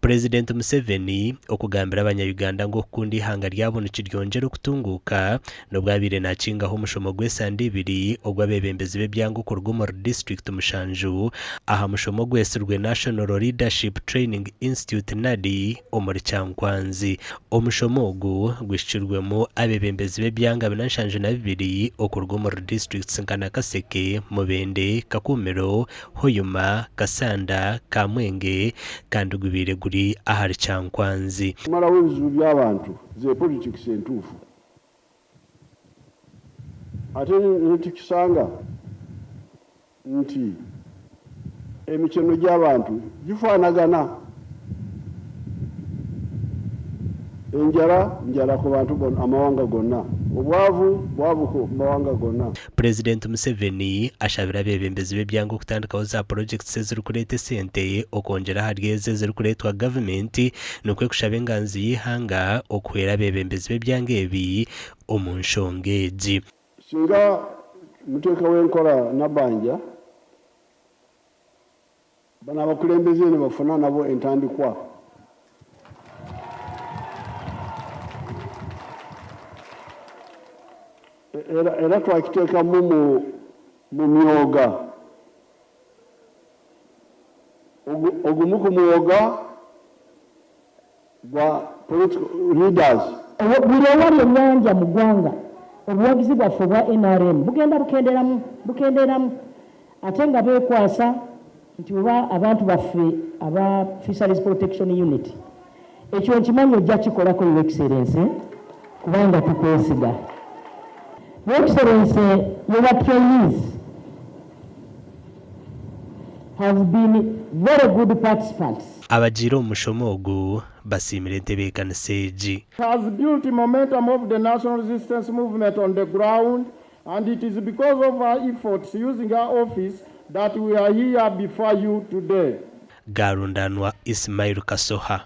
Purezidenti Museveni okugambira abanya-Uganda ngu okukunda eihanga ryabo nikiryongyera okutunguuka n'obu abaire nakingaho omushomo gw'esande ibiri ogw'abeebembezi b'ebyanga okuruga omuri disiturikiti mushanju aha mushomo ogwetsirwe National Leadership Training Institute, NARDI, omuri Kyankwanzi. Omushomo ogu guhikirwemu abeebembezi b'ebyanga bina nshanju na bibiri okuruga omuri disiturikiti nka Nakaseke, Mubende, Kakumiro, Hoima, Kassanda, Kamwenge kandi gubaire guri ahari Kyankwanzi. Kumaraho ebizibu by'abantu ze politics entuufu. Ate nitukishanga nti emikyeno gy'abantu gifaanagana. Enjara njara ku bantu amawanga gonna, obwavu bwavu ku mawanga gonna. Purezidenti Museveni ashabire abeebembezi b'ebyanga okutandikaho za purojekiti ezirikureeta esente okwongyera ahari ezo ezirikureetwa gavumenti nikwo kushaba enganzi y'eihanga okuhwera abeebembezi b'ebyanga ebi omu nshonga egi. Singa muteekaho enkora Nabbanja, bano abakulembeze nibafuna nabo entandikwa. Era twakiteekamu mu myoga. Ogumu ku mwoga gwa political leaders. Buri owari enyanja mu gwanga, obuwagizi bwaffe obwa nrm bugenda bukenderamu bukenderamu ate nga bekwasa nti oba abantu baffe aba Fisheries Protection Unit. Ekyo nkimanyi ojja kikolako Your Excellency kubanga tukwesiga. Your Excellency, your trainees have been very good participants. Abagiire omu mushomo ogu basiimire entebeekanisa egi. Has built momentum of the National Resistance Movement on the ground and it is because of her efforts using her office that we are here before you today. Gaarundanwa Ismail Kasoha.